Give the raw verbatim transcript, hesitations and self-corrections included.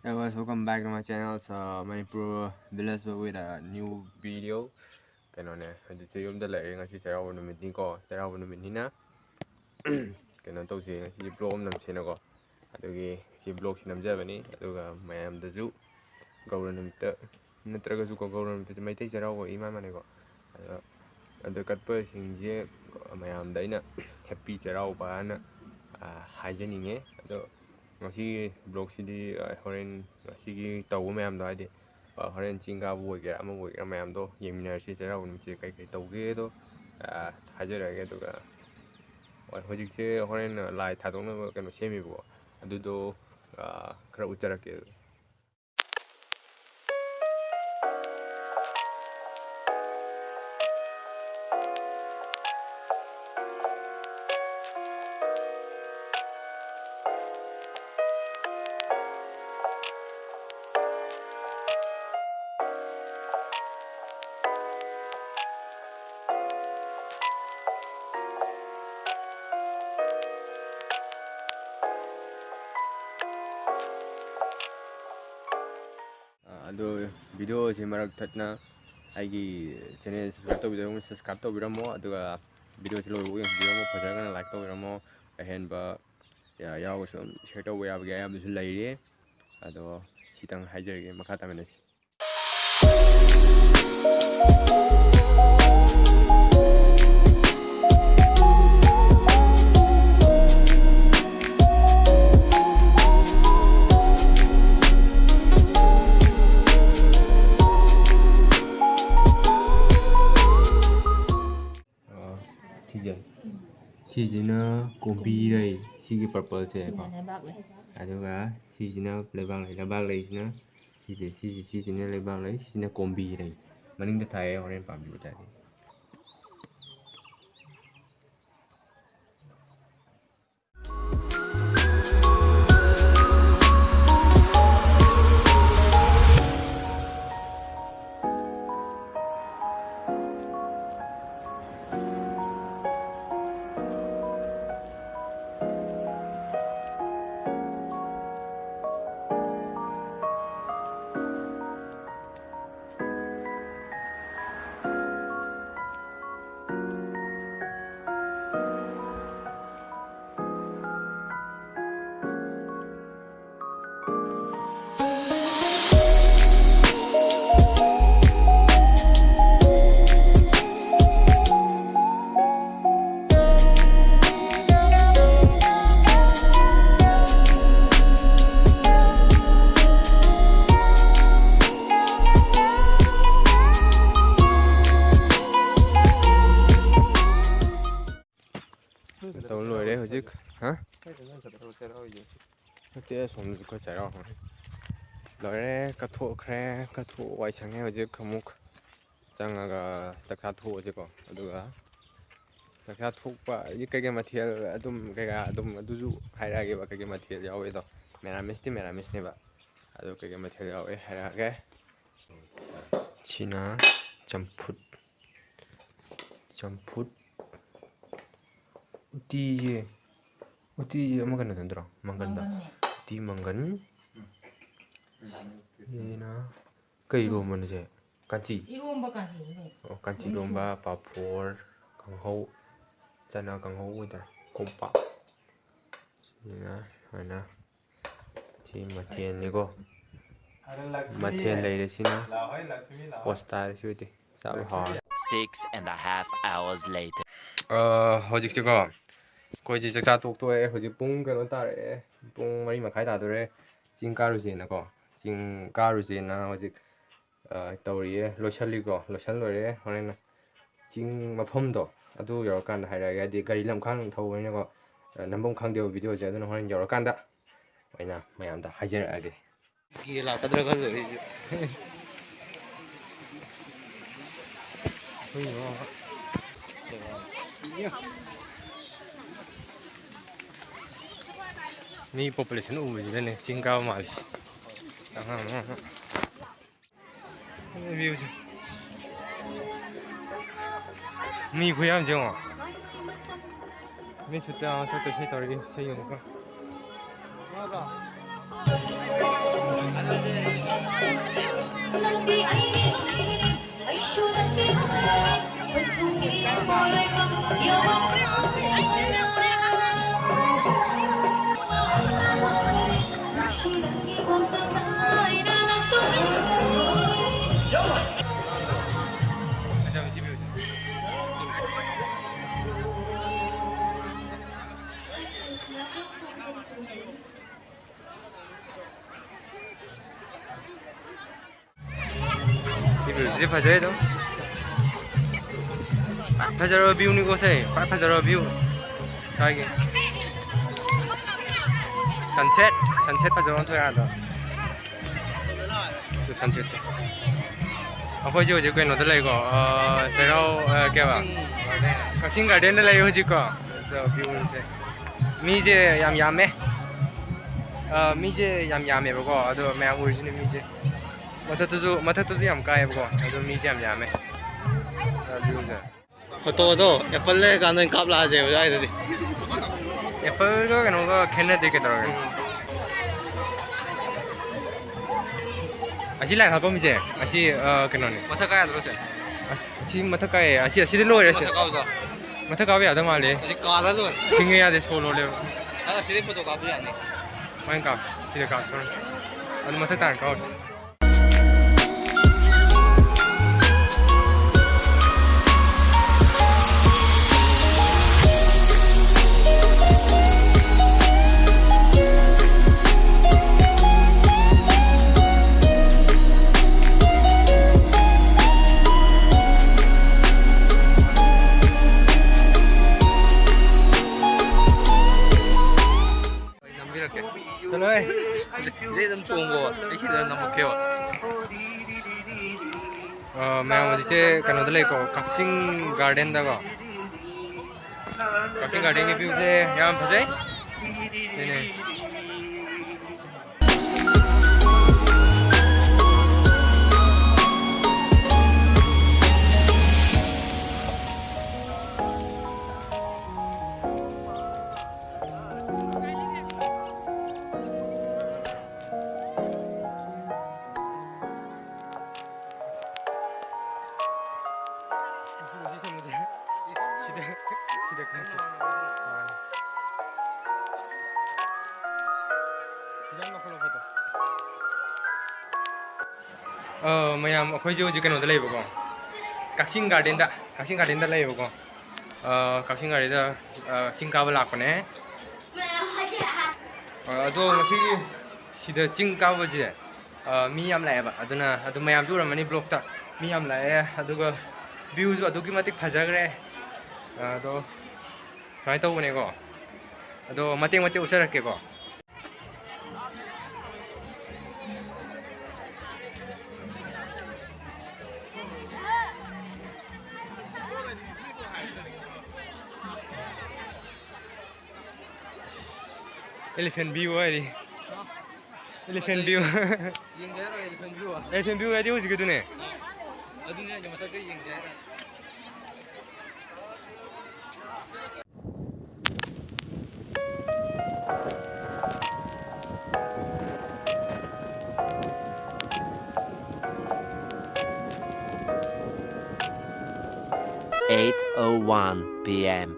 Hey guys, welcome back to my channel. So, Manipur village with a new video. ꯀꯩꯅꯣꯅꯦ, ꯍꯧꯖꯤꯛꯁꯦ ꯌꯨꯝꯗ ꯂꯩꯔꯦ꯫ ꯉꯁꯤ ꯆꯩꯔꯥꯎꯕ ꯅꯨꯃꯤꯠꯅꯤꯀꯣ, ꯆꯩꯔꯥꯎꯕ ꯅꯨꯃꯤꯠꯅꯤꯅ ꯀꯩꯅꯣ ꯇꯧꯁꯦ, ꯉꯁꯤꯗꯤ vlog ꯑꯃ ꯅꯝꯁꯦꯅꯀꯣ, ꯑꯗꯨꯒꯤ ꯉꯁꯤ vlogꯁꯤ ꯅꯝꯖꯕꯅꯤ꯫ ꯑꯗꯨꯒ ꯃꯌꯥꯝꯗꯁꯨ ꯒꯧꯔ ꯅꯨꯃꯤꯠꯇ ꯅꯠꯇ꯭ꯔꯒꯁꯨ ꯀꯣ, ꯒꯧꯔ ꯅꯨꯃꯤꯠꯇꯁꯨ ꯃꯩꯇꯩ ꯆꯩꯔꯥꯎꯕ ꯏꯃꯥꯟ ꯃꯥꯟꯅꯩꯀꯣ꯫ ꯑꯗꯣ, ꯑꯗꯣ ꯀꯠꯄꯁꯤꯡꯁꯦ ꯃꯌꯥꯝꯗ ꯑꯩꯅ happy ꯆꯩꯔꯥꯎꯕ ꯍꯥꯏꯅ, ꯑꯥ, ꯍꯥꯏꯖꯅꯤꯡꯉꯦ꯫ ꯑꯗꯣ ꯉꯁꯤꯒꯤ vlogꯁꯤꯗꯤ, ꯑꯥ, ꯍꯣꯔꯦꯟ ꯉꯁꯤꯒꯤ ꯇꯧꯕ ꯃꯌꯥꯝꯗꯣ, ꯍꯥꯏꯗꯤ, ꯑꯥ, ꯍꯣꯔꯦꯟ ꯆꯤꯡ ꯀꯥꯕꯕꯨ ꯑꯣꯏꯒꯦꯔꯥ ꯑꯃꯕꯨ ꯑꯣꯏꯒꯦꯔꯥ ꯃꯌꯥꯝꯗꯣ ꯌꯦꯡꯃꯤꯟꯅꯔꯁꯤ꯫ ꯆꯩꯔꯥꯎꯕ ꯅꯨꯃꯤꯠꯁꯦ ꯀꯩ ꯀꯩ ꯇꯧꯒꯦꯗꯣ, ꯑꯥ, ꯍꯥꯏꯖꯔꯛꯑꯒꯦ꯫ ꯑꯗꯨꯒ ꯍꯣꯏ, ꯍꯧꯖꯤꯛꯁꯦ ꯍꯣꯔꯦꯟ ꯂꯥꯏ ꯊꯥꯗꯣꯛꯅꯕ ꯀꯩꯅꯣ ꯁꯦꯝꯃꯤꯕꯀꯣ, ꯑꯗꯨꯗꯣ, ꯑꯥ, ꯈꯔ ꯎꯠꯆꯔꯛꯀꯦ꯫ ꯑꯗꯣ videoꯁꯤ ꯃꯔꯛ ꯊꯠꯅ ꯑꯩꯒꯤ channel subscribe ꯇꯧꯕꯤꯗꯕ subscribe ꯇꯧꯕꯤꯔꯝꯃꯣ, ꯑꯗꯨꯒ videoꯁꯤ ꯂꯣꯏꯕ ꯌꯦꯡꯕꯤꯔꯝꯃꯣ, ꯐꯖꯅ like ꯇꯧꯕꯤꯔꯝꯃꯣ꯫ ꯑꯍꯦꯟꯕ ꯌꯥꯎꯔꯒꯁꯨ ꯑꯗꯨꯝ share ꯇꯧꯕ ꯌꯥꯕꯒꯤ ꯑꯌꯥꯕꯁꯨ ꯂꯩꯔꯤ꯫ ꯑꯗꯣ ꯁꯤꯇꯪ ꯍꯥꯏꯖꯔꯒꯦ, ꯃꯈꯥ ꯇꯥꯃꯤꯟꯅꯁꯤ꯫ ꯑꯣ, ꯁꯤꯁꯦ꯫ ꯁꯤꯁꯤꯅ ꯀꯣꯝꯕꯤꯔꯩ, ꯁꯤꯒꯤ purpleꯁꯦ ꯀꯣ꯫ ꯁꯤꯅ ꯂꯩꯕꯥꯛ ꯂꯩ꯫ ꯑꯗꯨꯒ ꯁꯤꯁꯤꯅ ꯂꯩꯕꯥꯛ ꯂꯩ, ꯂꯩꯕꯥꯛ ꯂꯩꯁꯤꯅ ꯁꯤꯁꯦ, ꯁꯤꯁꯦ, ꯁꯤꯁꯤꯅ ꯂꯩꯕꯥꯛ ꯂꯩ, ꯁꯤꯁꯤꯅ ꯀꯣꯝꯕꯤꯔꯩ꯫ ꯃꯅꯤꯡꯗ ꯊꯥꯏꯌꯦ, ꯍꯣꯔꯦꯟ ꯄꯥꯝꯕꯤꯕ ꯇꯥꯔꯗꯤ꯫ ꯅꯠꯇꯦ, ꯑꯁꯣꯝꯗꯁꯨ ꯈꯔ ꯆꯩꯔꯥꯎ ꯍꯧꯔꯦ꯫ ꯂꯣꯏꯔꯦ, ꯀꯠꯊꯣꯛꯈ꯭ꯔꯦ꯫ ꯀꯠꯊꯣꯛ ꯋꯥꯏ ꯁꯪꯉꯦ꯫ ꯍꯧꯖꯤꯛ ꯑꯃꯨꯛ ꯆꯪꯉꯒ ꯆꯥꯛ ꯆꯥꯊꯣꯛꯑꯁꯤꯀꯣ꯫ ꯑꯗꯨꯒ ꯆꯥꯛ ꯆꯥꯊꯣꯛꯄ ꯍꯥꯏꯗꯤ ꯀꯩꯀꯩ ꯃꯊꯦꯜ ꯑꯗꯨꯝ ꯀꯩꯀꯥ ꯑꯗꯨꯝ ꯑꯗꯨꯁꯨ ꯍꯥꯏꯔꯛꯑꯒꯦꯕ, ꯀꯩꯀꯩ ꯃꯊꯦꯜ ꯌꯥꯎꯋꯦꯗꯣ꯫ ꯃꯦꯔꯥꯃꯤꯁꯇꯤ ꯃꯦꯔꯥꯃꯤꯁꯅꯦꯕ꯫ ꯑꯗꯣ ꯀꯩꯀꯩ ꯃꯊꯦꯜ ꯌꯥꯎꯋꯦ ꯍꯥꯏꯔꯛꯑꯒꯦ꯫ ꯁꯤꯅ ꯆꯝꯐꯨꯠ, ꯆꯝꯐꯨꯠ꯫ ꯎꯇꯤꯁꯦ, ꯎꯇꯤꯁꯦ ꯑꯃ ꯀꯩꯅꯣꯗꯣ ꯅꯠꯇ꯭ꯔꯣ? ꯃꯪꯒꯟꯗ꯫ ꯃꯪꯒꯟꯅꯦ꯫ ꯎꯇꯤ ꯃꯪꯒꯟ꯫ ꯁꯤꯅ ꯀꯩ ꯏꯔꯣꯝꯕꯅꯣ ꯁꯦ? ꯀꯥꯟꯆꯤ? ꯏꯔꯣꯝꯕ ꯀꯥꯟꯆꯤꯅꯤ ꯀꯩꯅꯣ꯫ ꯑꯣ, ꯀꯥꯟꯆꯤ ꯏꯔꯣꯝꯕ, ꯄꯥꯐꯣꯔ, ꯀꯥꯡꯍꯧ, ꯆꯅꯥ ꯀꯥꯡꯍꯧ ꯑꯣꯏꯇꯥꯔꯦ, ꯀꯣꯝꯄꯥꯛ꯫ ꯁꯤꯅ ꯁꯨꯃꯥꯏꯅ ꯁꯤ ꯃꯊꯦꯜꯅꯤꯀꯣ꯫ ꯃꯊꯦꯜ ꯂꯩꯔꯦ ꯁꯤꯅ꯫ ꯄꯣꯁ ꯇꯥꯔꯦ ꯁꯤ ꯑꯣꯏꯗꯤ꯫ ꯆꯥꯕ ꯍꯥꯎꯔꯦ꯫ Six and a half hours later. ꯑ, ꯍꯧꯖꯤꯛꯁꯦꯀꯣ, ꯑꯩꯈꯣꯏꯁꯦ ꯆꯥꯛꯆꯥ ꯇꯣꯛ ꯇꯣꯛꯑꯦ꯫ ꯍꯧꯖꯤꯛ ꯄꯨꯡ ꯀꯩꯅꯣ ꯇꯥꯔꯛꯑꯦ, ꯄꯨꯡ ꯃꯔꯤ ꯃꯈꯥꯏ ꯇꯥꯗꯣꯔꯦ꯫ ꯆꯤꯡ ꯀꯥꯔꯨꯁꯦꯅꯀꯣ, ꯆꯤꯡ ꯀꯥꯔꯨꯁꯦꯅ ꯍꯧꯖꯤꯛ, ꯑ, ꯇꯧꯔꯤꯌꯦ꯫ ꯂꯣꯏꯁꯜꯂꯤꯀꯣ, ꯂꯣꯏꯁꯜ ꯂꯣꯏꯔꯦ꯫ ꯍꯣꯔꯦꯟ ꯆꯤꯡ ꯃꯐꯝꯗꯣ ꯑꯗꯨ ꯌꯧꯔꯀꯥꯟꯗ ꯍꯥꯏꯔꯛꯑꯒꯦ, ꯍꯥꯏꯗꯤ ꯒꯥꯔꯤ ꯂꯝꯈꯥꯡ ꯊꯧꯕꯅꯤꯅꯀꯣ, ꯑ, ꯅꯝꯐꯝ ꯈꯪꯗꯦꯕ ꯚꯤꯗꯤꯑꯣꯁꯦ꯫ ꯑꯗꯨꯅ ꯍꯣꯔꯦꯟ ꯌꯧꯔꯀꯥꯟꯗ ꯑꯣꯏꯅ ꯃꯌꯥꯝꯗ ꯍꯥꯏꯖꯔꯛꯑꯒꯦ꯫ ꯀꯦ ꯂꯥꯛꯀꯗ꯭ꯔꯥ ꯈꯜꯂꯨꯔꯦ ꯑꯩꯁꯨ꯫ ꯃꯤ ꯄꯣꯄꯨꯂꯦꯁꯟ ꯎꯕꯁꯤꯗꯅꯦ ꯆꯤꯡ ꯀꯥꯕ ꯃꯥꯜꯂꯤꯁꯦ꯫ ꯑꯉꯥꯡ ꯑꯃ ꯑꯃ꯫ ꯚ꯭ꯌꯨꯁꯦ꯫ ꯃꯤ ꯈꯨꯌꯥꯝꯁꯦ ꯌꯦꯡꯉꯣ꯫ ꯃꯤ ꯁꯨꯠꯇ ꯊꯣꯛꯇ ꯏꯁꯩ ꯇꯧꯔꯤ, ꯏꯁꯩ ꯌꯦꯡꯉꯨꯀꯣ꯫ ꯁꯤ ꯚ꯭ꯌꯨꯁꯤꯗꯤ ꯐꯖꯩ ꯑꯗꯨꯝ꯫ ꯐꯖꯔꯕ ꯚ꯭ꯌꯨꯅꯤꯀꯣ ꯁꯦ, ꯈ꯭ꯋꯥꯏ ꯐꯖꯔꯕ ꯚ꯭ꯌꯨ ꯁ꯭ꯋꯥꯏꯒꯤ꯫ Sunset, sunset ꯐꯖꯕ ꯑꯃ ꯊꯣꯛꯑꯦ ꯑꯗꯣ꯫ ꯁꯟꯁꯦꯠꯁꯦ꯫ ꯑꯩꯈꯣꯏꯁꯦ ꯍꯧꯖꯤꯛ ꯀꯩꯅꯣꯗ ꯂꯩꯀꯣ, ꯑ, ꯆꯩꯔꯥꯎ, ꯑ, ꯀꯩꯕ? ꯀꯛꯆꯤꯡ ꯒꯥꯔꯗꯦꯟꯗ ꯂꯩ ꯍꯧꯖꯤꯛꯀꯣ꯫ ꯑꯗꯣ ꯚ꯭ꯌꯨꯁꯦ꯫ ꯃꯤꯁꯦ ꯌꯥꯝ ꯌꯥꯝꯃꯦ꯫ ꯑ, ꯃꯤꯁꯦ ꯌꯥꯝ ꯌꯥꯝꯃꯦꯕꯀꯣ꯫ ꯑꯗꯣ ꯃꯌꯥꯝ ꯎꯔꯤꯁꯤꯅꯦ ꯃꯤꯁꯦ꯫ ꯃꯊꯛꯇꯁꯨ, ꯃꯊꯛꯇꯁꯨ ꯌꯥꯝ ꯀꯥꯏꯌꯦꯕꯀꯣ꯫ ꯑꯗꯣ ꯃꯤꯁꯦ ꯌꯥꯝ ꯌꯥꯝꯃꯦ꯫ ꯑ, ꯚ꯭ꯌꯨꯁꯦ꯫ ꯐꯣꯇꯣꯗꯣ ꯑꯦꯄꯜ ꯂꯩꯔꯀꯥꯟꯗ ꯑꯣꯏꯅ ꯀꯥꯞꯂꯛꯑꯁꯦꯕ ꯑꯗꯨꯋꯥꯏꯗꯗꯤ꯫ ꯑꯦꯄꯜꯒ ꯀꯩꯅꯣꯒ ꯈꯦꯠꯅꯗꯦ ꯀꯩꯗꯧꯔꯒꯦ? ꯎꯝ꯫ ꯑꯁꯤ ꯂꯥꯏ ꯍꯥꯞꯄꯝꯃꯤꯁꯦ, ꯑꯁꯤ, ꯑ, ꯀꯩꯅꯣꯅꯦ꯫ ꯃꯊꯛ ꯀꯥ ꯌꯥꯗ꯭ꯔꯣ ꯁꯦ? ꯑꯁ, ꯑꯁꯤ ꯃꯊꯛ ꯀꯥꯏꯌꯦ꯫ ꯑꯁꯤ, ꯑꯁꯤꯗꯤ ꯂꯣꯏꯔꯦ ꯁꯦ꯫ ꯃꯊꯛ ꯀꯥꯎꯗꯣ꯫ ꯃꯊꯛ ꯀꯥꯕ ꯌꯥꯗ ꯃꯥꯜꯂꯦ꯫ ꯑꯁꯤ ꯀꯥꯜꯂ ꯂꯣꯏꯔꯦ꯫ ꯁꯤꯡꯉ ꯌꯥꯗꯦ, ꯁꯣ ꯂꯣꯜꯂꯦꯕ꯫ ꯑꯗꯣ ꯑꯁꯤꯗꯩ ꯐꯣꯇꯣ ꯀꯥꯞꯄ ꯌꯥꯅꯤ꯫ ꯁꯨꯃꯥꯏꯅ ꯀꯥꯞ-, ꯁꯤꯗ ꯀꯥꯞꯊꯣꯔꯛꯑꯣ꯫ ꯑꯗꯨ ꯃꯊꯛ ꯇꯥꯅ ꯀꯥꯎꯁꯤ꯫ ꯑꯩ ꯅꯝꯕꯤꯔꯛꯀꯦ꯫ ꯆꯠꯂꯣꯍꯦ꯫ ꯁꯤꯗꯩ ꯑꯗꯨꯝ ꯆꯣꯡꯉꯣ, ꯑꯩ ꯁꯤꯗ ꯅꯝꯃꯛꯀꯦꯕ꯫ ꯑ, ꯃꯌꯥꯝ ꯍꯧꯖꯤꯛꯁꯦ ꯀꯩꯅꯣꯗ ꯂꯩꯀꯣ, ꯀꯛꯆꯤꯡ ꯒꯥꯔꯗꯦꯟꯗꯀꯣ꯫ ꯀꯛꯆꯤꯡ ꯒꯥꯔꯗꯦꯟꯒꯤ ꯚ꯭ꯌꯨꯁꯦ ꯌꯥꯝ ꯐꯖꯩ꯫ ꯁꯤꯅꯦ꯫ ꯁꯤꯗ, ꯁꯤꯗ ꯈꯔ ꯆꯠ-, ꯑꯥ꯫ ꯁꯤꯗ ꯑꯃ ꯂꯧꯈꯠꯂꯣ ꯐꯣꯇꯣ꯫ ꯑ, ꯃꯌꯥꯝ, ꯑꯩꯈꯣꯏꯁꯦ ꯍꯧꯖꯤꯛ ꯀꯩꯅꯣꯗ ꯂꯩꯕꯀꯣ, ꯀꯛꯆꯤꯡ ꯒꯥꯔꯗꯦꯟꯗ, ꯀꯛꯆꯤꯡ ꯒꯥꯔꯗꯦꯟꯗ ꯂꯩꯌꯦꯕꯀꯣ꯫ ꯑ, ꯀꯛꯆꯤꯡ ꯒꯥꯔꯗꯦꯟꯗ, ꯑ, ꯆꯤꯡ ꯀꯥꯕ ꯂꯥꯛꯄꯅꯦ꯫ ꯑ, ꯑꯗꯣ ꯉꯁꯤꯒꯤ ꯁꯤꯗ ꯆꯤꯡ ꯀꯥꯕꯁꯦ, ꯑ, ꯃꯤ ꯌꯥꯝ ꯂꯥꯛꯑꯦꯕ, ꯑꯗꯨꯅ ꯑꯗꯨꯝ ꯃꯌꯥꯝꯁꯨ ꯎꯔꯝꯃꯅꯤ ꯕ꯭ꯂꯣꯛꯇ꯫ ꯃꯤ ꯌꯥꯝ ꯂꯥꯛꯑꯦ, ꯑꯗꯨꯒ ꯚ꯭ꯌꯨꯁꯨ ꯑꯗꯨꯛꯀꯤ ꯃꯇꯤꯛ ꯐꯖꯈ꯭ꯔꯦ꯫ ꯑ, ꯑꯗꯣ ꯁꯨꯃꯥꯏꯅ ꯇꯧꯕꯅꯦꯀꯣ꯫ ꯑꯗꯣ ꯃꯇꯦꯛ ꯃꯇꯦꯛ ꯎꯠꯆꯔꯛꯀꯦꯀꯣ꯫ Elephant view ꯍꯥꯏꯔꯤ꯫ Elephant view꯫ Elephant view ꯍꯥꯏꯗꯤ ꯍꯧꯖꯤꯛꯀꯤꯗꯨꯅꯦ꯫ Eight oh one p.m.